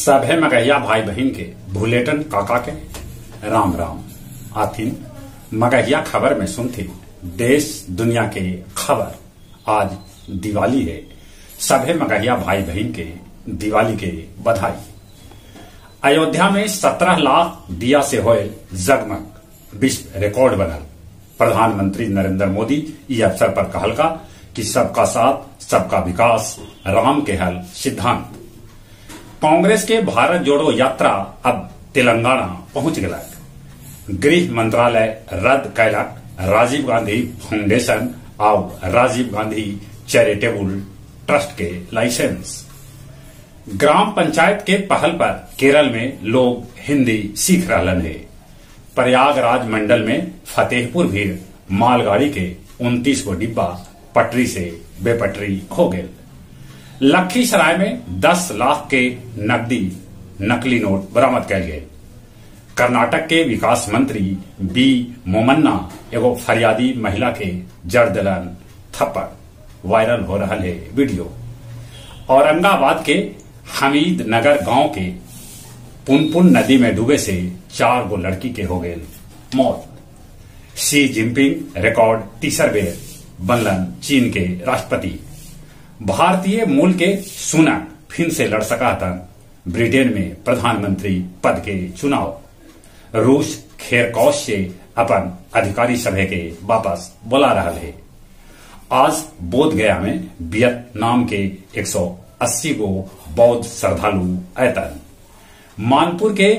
सभे मगहिया भाई बहन के भुलेटन काका के राम राम। आथिन मगहिया खबर में सुनथिन देश दुनिया के खबर। आज दिवाली है, सभे मगहिया भाई बहन के दिवाली के बधाई। अयोध्या में 17 लाख दिया से होए जगमग, विश्व रिकॉर्ड बनल। प्रधानमंत्री नरेंद्र मोदी इस अवसर पर कहलका कि सबका साथ सबका विकास राम के हल सिद्धांत। कांग्रेस के भारत जोड़ो यात्रा अब तेलंगाना पहुंच गलक। गृह मंत्रालय रद्द कैलक राजीव गांधी फाउंडेशन और राजीव गांधी चैरिटेबल ट्रस्ट के लाइसेंस। ग्राम पंचायत के पहल पर केरल में लोग हिंदी सीख रहलन है। प्रयागराज मंडल में फतेहपुर भीड़ मालगाड़ी के 29 गो डिब्बा पटरी से बेपटरी हो गए। लखीसराय में 10 लाख के नकदी नकली नोट बरामद कैल गए। कर्नाटक के विकास मंत्री बी मोमन्ना एगो फरियादी महिला के जड़ दिलन थप्पड़, वायरल हो रहा है वीडियो। औरंगाबाद के हमीद नगर गांव के पुनपुन नदी में डूबे से 4 गो लड़की के हो गए मौत। शी जिनपिंग रिकॉर्ड तीसर बेर बनलन चीन के राष्ट्रपति। भारतीय मूल के सुनक फिर से लड़ सका था ब्रिटेन में प्रधानमंत्री पद के चुनाव। रूस खेरकौश से अपन अधिकारी सभा के वापस बुला रहा है। आज बोध गया में वियतनाम के 180 गो बौद्ध श्रद्धालु ऐतन। मानपुर के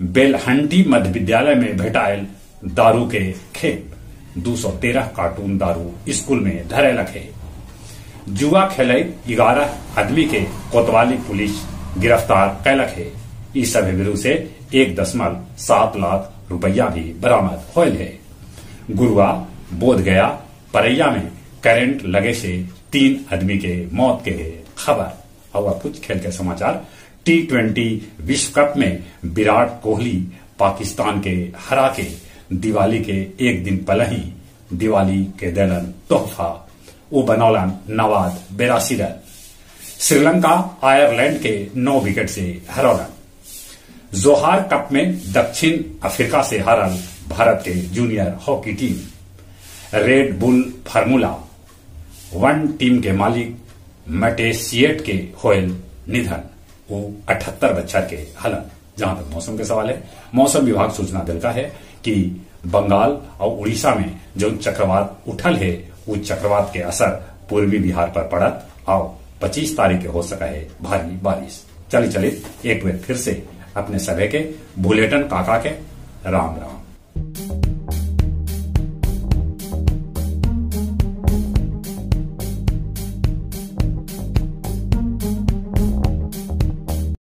बेलहंटी मध्य विद्यालय में भेटायल दारू के खेप, 213 कार्टून दारू स्कूल में धरेलक है। जुआ खेल 11 आदमी के कोतवाली पुलिस गिरफ्तार कैलक है। इस सभी विरुद्ध से 1.7 लाख रुपया भी बरामद होल है। गुरुआ बोध गया परैया में करंट लगे से 3 आदमी के मौत के खबर। और कुछ खेल के समाचार। T20 विश्व कप में विराट कोहली पाकिस्तान के हरा के दिवाली के एक दिन पहले ही दिवाली के देलन तोहफा, वो बनौलन नवाद 82 रन। श्रीलंका आयरलैंड के 9 विकेट से हरौलन। जोहार कप में दक्षिण अफ्रीका से हारल भारत के junior hockey team. Red Bull Formula 1 team के मालिक मटेसिएट के होयल निधन, वो 78 बच्चर के हलन। जहां तक मौसम के सवाल है, मौसम विभाग सूचना दिलका है कि बंगाल और उड़ीसा में जो चक्रवात उठल है, उस चक्रवात के असर पूर्वी बिहार पर पड़त और 25 तारीख के हो सका है भारी बारिश। चले चले एक बार फिर से अपने सभे के भुलेटन काका के राम राम।